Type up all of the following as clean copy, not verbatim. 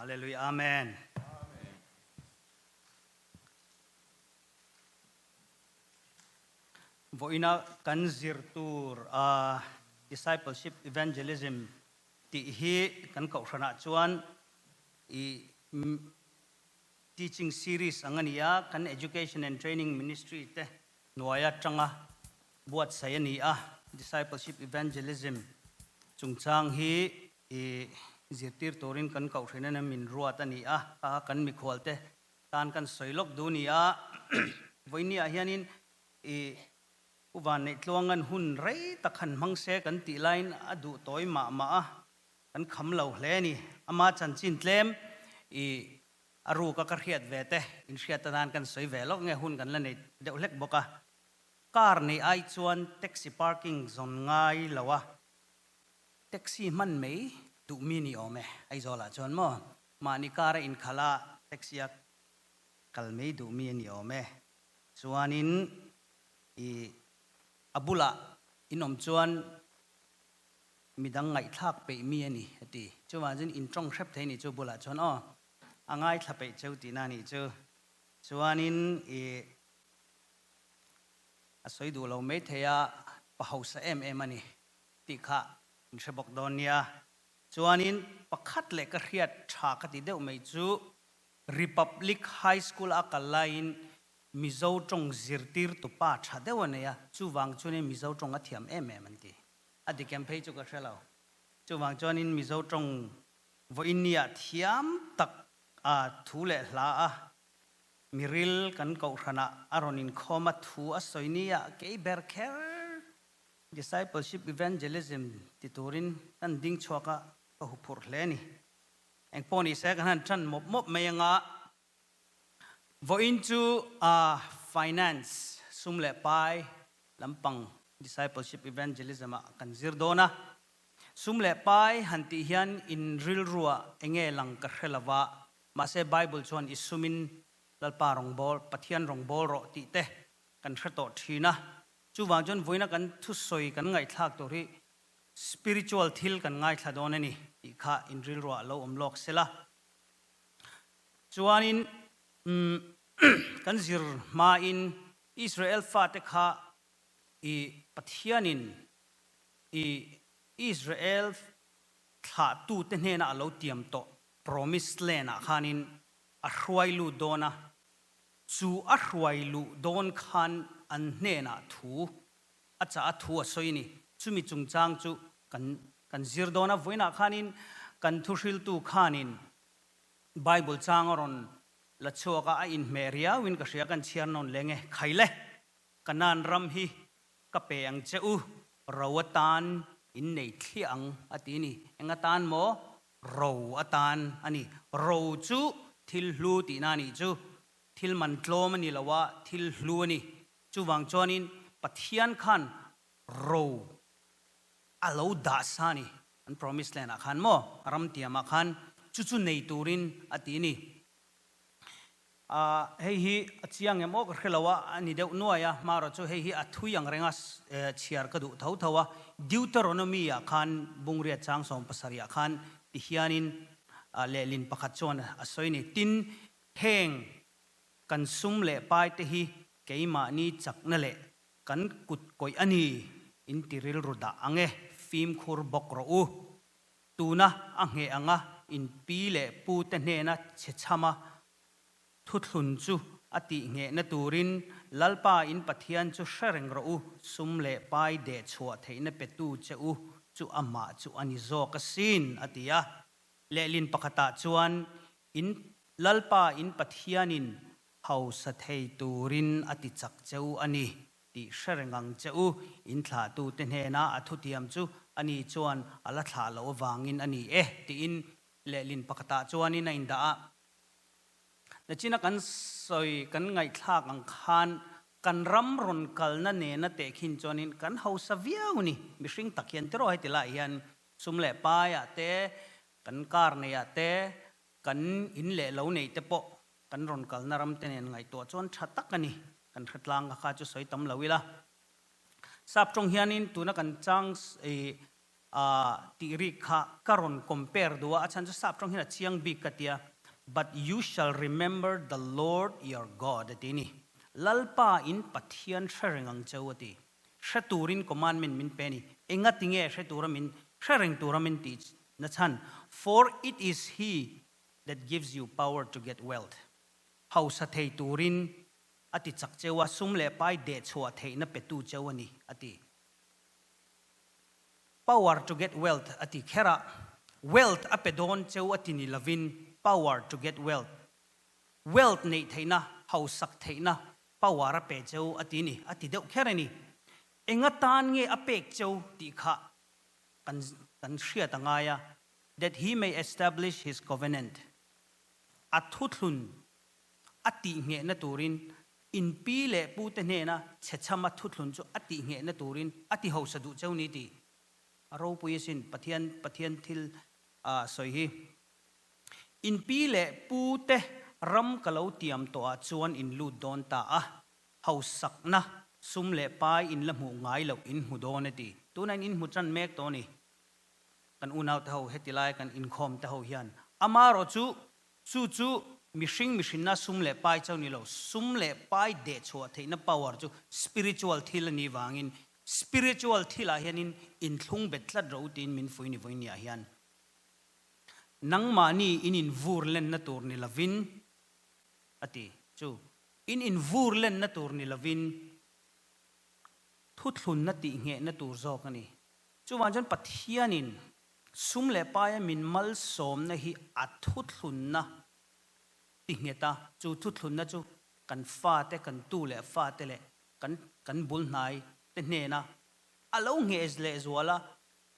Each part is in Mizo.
Hallelujah Amen. Vawiina kan zir tur a Discipleship Evangelism tih hi kan kohhranah chuan i teaching series ang a ni a, kan Education and Training Ministry te hnuaia tanga buatsaih a ni a, Discipleship Evangelism chungchang hi i zirtir turin kan kohhran in min ruat a ni a, kha kan mikhualte tan kan sawi lawk duh ni a, vawinia hianin i U Vanneihtluangan hun rei tak han hmang se kan tih laiin a duh tawi mah mah a, kan kham lo hle a ni. Ama chanchin tlem i a ruka ka hriat ve te inhriat atan kan sawi ve lawk nge hun kan la nei deuh hlek bawk a. Car nei ai chuan taxi parking zawn ngai lo a, taxi hman mai duh mi ni awm e Aizawlah chuan maw mahni car a inkhalh a taxi a kal mai duh mi a ni awm e. Chuanin i a bulah in awm chuan midang ngaihthlak peih mi a ni a ti. Chuvang chuan in tawng hrep thei a ni chu bulah chuan aw a ngaithla peih cheu tihna a nih chu. Chuanin i a sawi duh lo maithei a pa hausa em em a ni tih kha in hre bawk dawn nia. Chuanin pakhat leh ka hriat tha ka ti deuh mai chu Republic High School a kal laiin Mizo tawng zirtirtu pa tha deuh a nei a, chuvang chuanin Mizo tawng a thiam em em an ti. A dik em phei chu ka hre lo. Chuvang chuanin Mizo tawng vawiinniah thiam tak a thu leh hla a, miril kan kohhranah a rawn inkhawm a, thu a sawi nia kei ber kher Discipleship Evangelism ti turin kan ding chhuak a, ka huphurh hle a ni. Engpawh ni se kan han tan mawp mawp mai anga vawiin chu finance sum leh pai lampang discipleship evangelism ah kan zir dawn a. Sum leh pai han tih hian in rilruah enge lang ka hre lova, mahse Bible chuan i sumin Lalpa rawngbâwl, Pathian rawngbâwl rawh tih te kan hre tawh thin a. Chuvang chuan vawiina kan thusawi kan ngaihthlak tur hi Spiritual thil kan ngaithla dawn a ni tih kha in rilruah a lo awm lawk sela. Chuanin kan zir hmain Israel fate kha i Pathianin i Israel thlahtute hnena a lo tiam tawh Promised Land ah khanin a hruai lut dawn a, chu a hruai luh dawn khan an hnenah thu a chah a thu a sawi a ni. Chumi chungchang chu kan kan zir dawn a, vawiinah khanin kan thuhriltu khanin Bible chang a rawn la chhuak a, a inhmeh riauin ka hria, kan chhiar nawn leng e. Khaile, Kanaan ram hi ka pe ang che u, ro atan in nei thliah ang a ti a ni. Eng atan maw? Ro atan a ni. Ro chu thil hlu tihna a nih chu. Thil man tlawm a ni lo a, thil hlu a ni. Chuvang chuanin Pathian khan ro a lo dah sa a ni, an promised land ah khan maw, a ram tiam ah khan chu chu nei turin a ti a ni. Ahh hei hi a chiang em aw ka hre lo a, a ni deuh nuai a, hmarawh chu hei hi a thui ang renga chhiar ka duh tho tho a, Deuteronomy ah khan Bungriat chang 70 ah khan ti hianin lehlin pakhat chuan a sawi a ni, tin heng Kan sum leh pai te hi keimahni chakna leh kan kut kawih a ni, in ti rilru dah ang e, fimkhur bawk rawh u. Tuna a ngheh anga in pi leh pu te hnena chhe chhama thuthlun chu a tih nghehna turin Lalpa in Pathian chu hre reng rawh u, sum leh pai deh chhuah theihna petu che u chu amah chu a ni zawk asin, a ti a. Lehlin pakhatah chuan In Lalpa in Pathianin hausa thei turin a ti chak che u a ni tih hre reng ang che u. In thlahtute hnena a thutiam chu ani chuan a la thlah loh avangin a ni e tiin lehlin pakhatah chuanin a indah a. Nachina kan sawi kan ngaihthlak ang khan kan ram rawn kalna nena tehkhin chuanin kan hausa viau ni. Mihring tak hian tiraw heti lai hian sum leh paiah te Kan car neiah te, kan in leh lo neih te pawh kan rawn kalna ram te nen ngaihtuah chuan tha tak a ni. Kan hre tlang a kha chu sawi tam lo ila. Sap tawng hianin tuna kan chang i Tih rik kha ka rawn compare duh a, a chhan chu sap tawng hian a chiang bik ka tia, But you shall remember the Lord your God a ti ni. Lalpa in Pathian hre reng ang cheu a ti. Hre turin commandment min pe ni. Enga tinge hre tura min hre reng tura min tih na chhan? For it is he that gives you power to get wealth. Hausa thei turin a ti chak cheu a, sum leh pai dehchhuah theihna petu cheu a ni a ti. Power to get wealth a ti kher a, wealth a pe dawn cheu a ti ni lovin power to get wealth, wealth neih theihna, hausak theihna power a pe cheu a ti ni, a ti deuh kher a ni. Enga tan nge a pek cheu tih kha kan kan hriat a ngai a, that he may establish his covenant, a thuthlun a tihnghehna turin In pi leh pu te hnena chhechhama thuthlun chu a tihnghehna turin a ti hausa duh cheu ni tih a ropui asin Pathian Pathian thil sawi hi. In pi leh pu te ram ka lo tiam tawhah chuan in lut dawn ta a, hausakna sum leh pai in la hmuh ngai loh in hmu dawn a ti. Tunah in inhmu tan mek tawh a ni. Kan unau te ho heti lai kan inkhawm te ho hian amarawh chu Chu chu mihring mihrinna sum leh pai chauh ni lo, sum leh pai dehchhuah theihna power chu spiritual thil a nih vangin spiritual thilah hianin inthlung bet tlat rawh u tiin min fui ni vawinia hian nangmahni in invur lenna tur ni lovin a ti. Chu in invur lenna tur ni lovin thuthlunna tihnghehna tur zawk a ni. Chuvang chuan Pathianin Sum leh paia min malsawmna hi a thuthlunna ti nghet a, chu thuthlunna chu kan fate, kan tu leh fate leh kan kan bul hnai te hnena a lo ngheh leh zual a,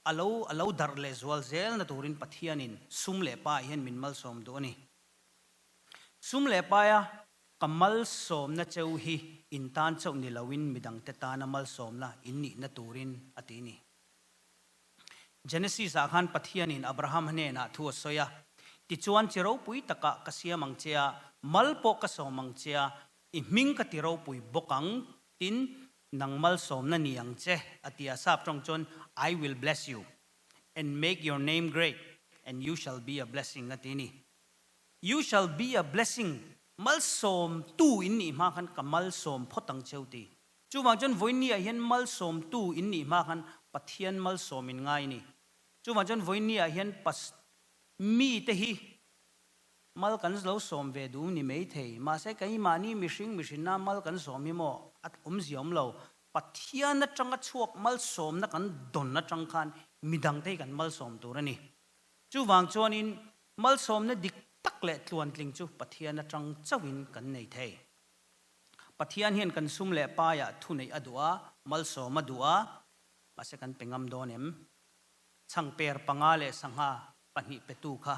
a lo a lo darh leh zual zelna turin Pathianin sum leh paah hian min malsawm duh a ni. Sum leh paia ka malsawmna cheu hi in tan chauh ni loin midangte tana malsawmna in nihna turin a ti ni. Genesis ah khan Pathianin Abraham hnenah thu a sawi a, Tichuan chi ropui takah ka siam ang che a, mal pawh ka sawm ang che a, i hming ka ti ropui bawk ang, tin, nang malsawmna ni ang che, a ti a. Sap tawng chuan, I will bless you and make your name great and you shall be a blessing, a ti ni. You shall be a blessing, malsawmtu in nih hma khan ka malsawm phawt ang cheu ti. Chuvang chuan vawinia hian malsawmtu in nih hma khan Pathian malsawm in ngai a ni. Chuvang chuan vawinia hian pas mite hi mal kan lo sawm ve duh ni mai thei. Mahse keimahni mihring mihrinna mal kan sawm hi maw a awmzia awm lo. Pathian atanga chhuak malsawmna kan dawn atang khan midangte hi kan malsawm tur a ni. Chuvang chuanin malsawmna dik tak leh tluantling chu Pathian atang chauhin kan nei thei. Pathian hian kan sum leh paiah thuneih a duh a, malsawm a duh a, mahse kan pe ngam dawn em? Chhangper panga leh sangha pahnih petu kha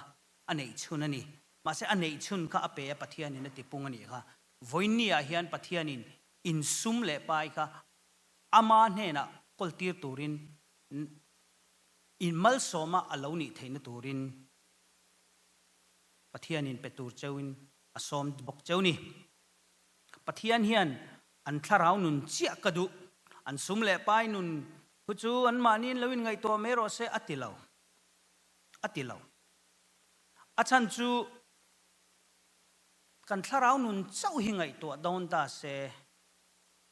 a neih chhun a ni. Mahse a neih chhun kha a pe a Pathianin a tipung a nih kha. Vawiinniah hian Pathianin in sum leh pai kha ama hnenah kawltir turin in malsawma a lo nih theihna turin Pathianin pe tur cheuin a sawm bawk cheu ni. Pathian hian an thlarau nun chiah ka duh, an sum leh pai nun thu chu anmahniin lo inngaihtuah mai rawh se a ti lo, a ti lo. A chhan chu kan thlarau nun chauh hi ngaihtuah dawn ta se,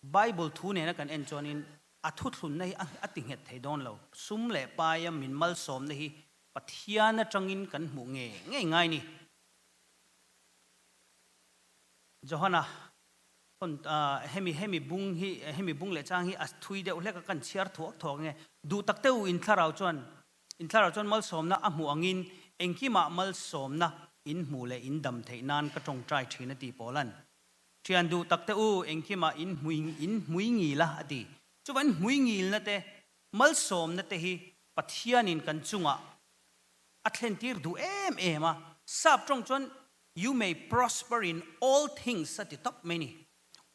Bible thu nena kan en chuanin a thuthlunna hi a ti nghet thei dawn lo. Sum leh paia min malsawmna hi Pathian atangin kan hmuh ngei ngei ngai ni. Johana hawn hemi hemi bung hi hemi bung leh chang hi a thui deuh hlek a kan chhiar thuak thuak nge duh tak teuh in thlarau chuan in thlarau chuan malsawmna a hmuh angin engkimah malsawmna in hmuh leh in dam theih nan ka tawngtai thin a ti Paulan thian duh tak teuh u engkimah in hmui in hmui ngil a a ti chuvan hmui ngilna te malsawmna te hi Pathianin kan chungah a thlentir duh em em a, sap tawng chuan you may prosper in all things a ti tawp mai ni.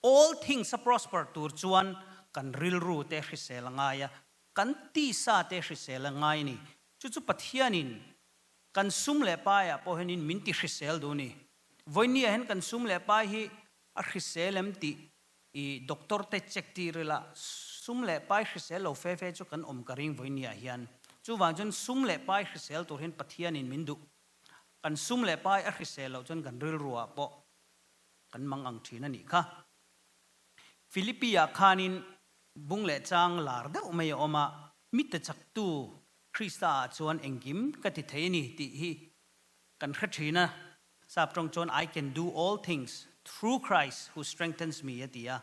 All things a prosper tur chuan kan rilru te hrisel a ngai a, kan tisa te hrisel a ngai a ni. Chu chu Pathianin kan sum leh paiah pawh hianin min ti hrisel duh a ni. Vawinia hian kan sum leh pai hi a hrisel em tih I doctor te check tir ila, sum leh pai hrisel lo fe fe chu kan awm ka ring vawinia hian. Chuvang chuan sum leh pai hrisel tur hian Pathianin min duh. Kan sum leh pai a hrisel loh chuan kan rilruah pawh kan mang ang thin a nih kha. Philippi-ah khanin bung leh chang lar deuh mai a awm a, mite chaktu Krista-ah chuan engkim ka ti thei a ni tih hi kan hre thin a. Sap tawng chuan I can do all things through Christ who strengthens me a ti a.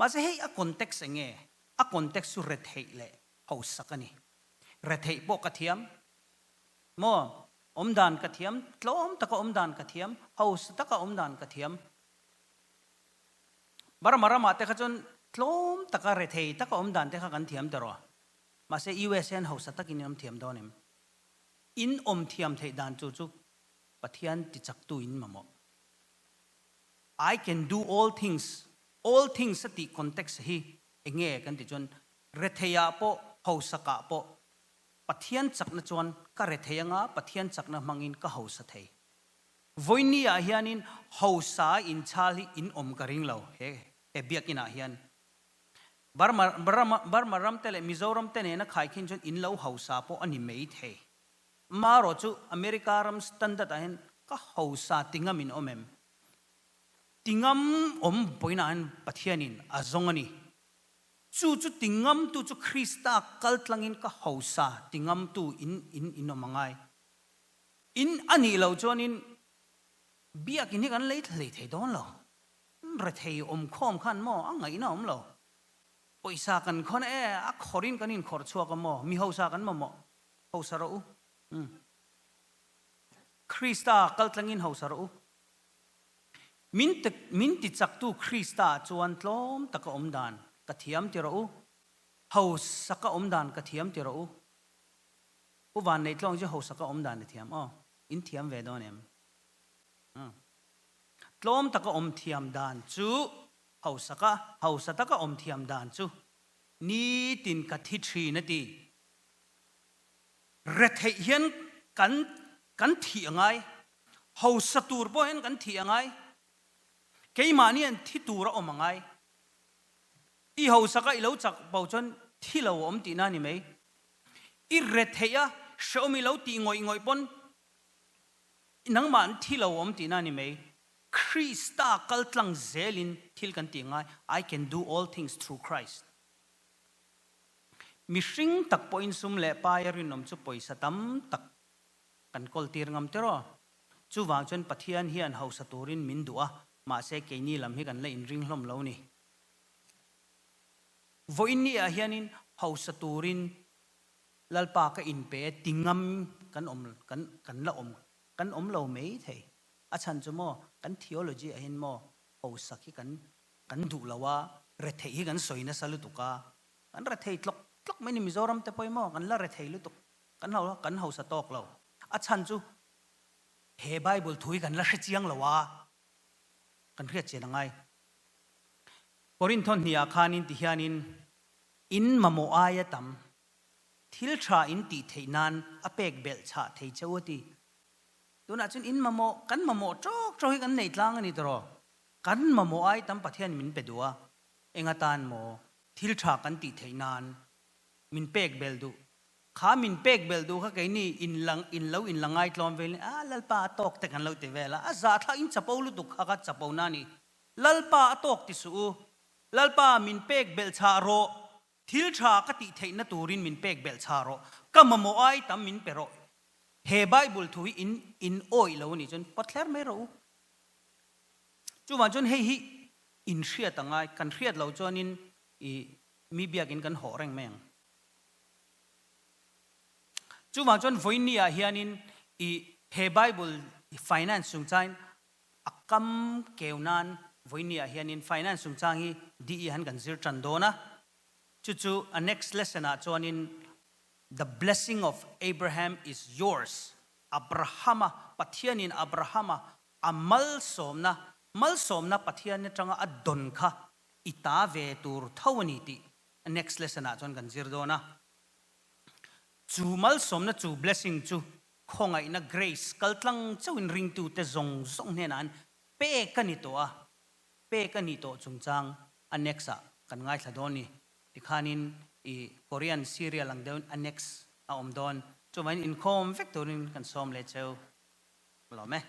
Mahse hei a context eng nge? A context chu retheih leh hausak a ni. Retheih pawh ka thiam maw? Awmdan ka thiam, tlawm taka awmdan ka thiam, hausa taka awmdan ka thiam. Burma ramah te kha chuan tlawm taka rethei taka awmdan te kha kan thiam ta rawh. Mahse USA an hausa takin in awm thiam dawn em? In awm thiam theih dan chu chu Pathian tichaktu in mamawh. I can do all things, all things a tih context hi eng nge kan tih chuan retheiah pawh hausakah pawh Pathian chakna chuan ka rethei anga Pathian chakna hmangin ka hausa thei. Vawiini ah hianin hausa a inchhal hi in awm ka ring lo he he biakin ah hian. Burma Burma ram te leh Mizoram te nena khaikhin chuan in lo hausa pawh a ni mai thei. Marawh chu America ram standard ah hian ka hausa ti ngam in awm em? Ti ngam awm vawiinah hian Pathianin a zawng a ni. Chu chu ti ngamtu chu Krista kal tlangin ka hausa ti ngamtu in in in awm a ngai. In a nih loh chuanin biakin hi kan lei hlei thei dawn lo. Rethei awm khawm khan maw a ngaihna awm lo. Pawisa kan khawn e a khawrin kan inkhawrh chhuak a maw mi hausa kan mamawh. Hausa rawh u. Umm. Krista kal tlangin hausa rawh u. Min min tichaktu Krista chuan tlawm taka awm dan ka thiam ti rawh u. Hausa ka awm dan ka thiam ti rawh u. Pu Vanneitlawng chu hausa ka awm dan i thiam aw. In thiam ve dawn em? Umm. Tlawm taka awm thiam dan chu hausa ka hausa taka awm thiam dan chu nitin ka thi thin a ti. Retheih hian kan kan thih a ngai, hausa tur pawh hian kan thih a ngai, keimahni hian thi tur a awm a ngai. I hausa kha i lo chak bo chuan thi lo a awm tihna a ni mai. I retheih a hrehawm i lo tih ngawih ngawih pawn nangmah an thi lo a awm tihna a ni mai. Krista kal tlang zelin thil kan tih a ngai, I can do all things through Christ. Mihring tak pawhin sum leh pai a rinawm chu pawisa tam tak kan kawl tir ngam tiraw? Chuvang chuan Pathian hian hausa turin min duh a, mahse keini lam hi kan la inring hlawm lo ni. Vawiinni ah hianin hausa turin Lalpa ka inpe e ti ngam kan awm kan kan la awm kan awm lo mai thei. A chhan chu maw kan theology ah hian maw hausak hi kan kan duh lo a, retheih hi kan sawi nasa lutuk a, kan rethei tlawk tlawk mai ni Mizoram te pawh hi maw kan la rethei lutuk, kan hau kan hausa tawk lo. A chhan chu he Bible thu hi kan la hre chiang lo a, kan hriat chian a ngai. Korintho hniah khanin ti hianin in mamawh aia tam thil tha in tih theih nan a pek belh chhah thei che u a ti. Tunah chuan in mamawh kan mamawh tawk tawk hi kan nei tlang a ni tawh. Kan mamawh ai tam Pathian min pe duh a, eng atan maw thil tha kan tih theih nan min pek bel duh. Kha min pek bel duh kha keini in la in lo in la ngaitlawm vel in a Lalpa a tawk te kan lo ti vel a, a zahthlak in chapo lutuk kha kha chapo na a ni. Lalpa a tawk ti suh u, Lalpa min pek belh chhah rawh, thil tha ka tih theihna turin min pek belh chhah rawh, ka mamawh ai tam min pe rawh. He Bible thu hi in in awih lo a nih chuan pawt hler mai rawh u. Chuvang chuan hei hi in hriat a ngai, kan hriat loh chuanin i mi biakin kan hawh reng mai ang. Chuvang chuan vawiinni ah hianin i he Bible finance chungchangin a kam keu nan vawiinni ah hianin finance chungchang hi DE han kan zir tan dawn a. Chu chu a next lesson ah chuanin The blessing of Abraham is yours, Abrahama, Pathianin Abrahama a malsawmna, malsawmna Pathian atanga a dawn kha i ta ve tur tho a ni tih next lesson ah chuan kan zir dawn a. Chu malsawmna, chu blessing chu khawngaihna, grace, kaltlang chauhin ringtute zawng zawng hnenah an pek a ni tawh a, pek a nih tawh chungchang a next ah kan ngaithla dawn ni. Tikhanin i Korean serial ang deuhin a next. a awm dawn. Chuvangin inkhawm vek turin kan sawm leh cheu. Ka lawm e.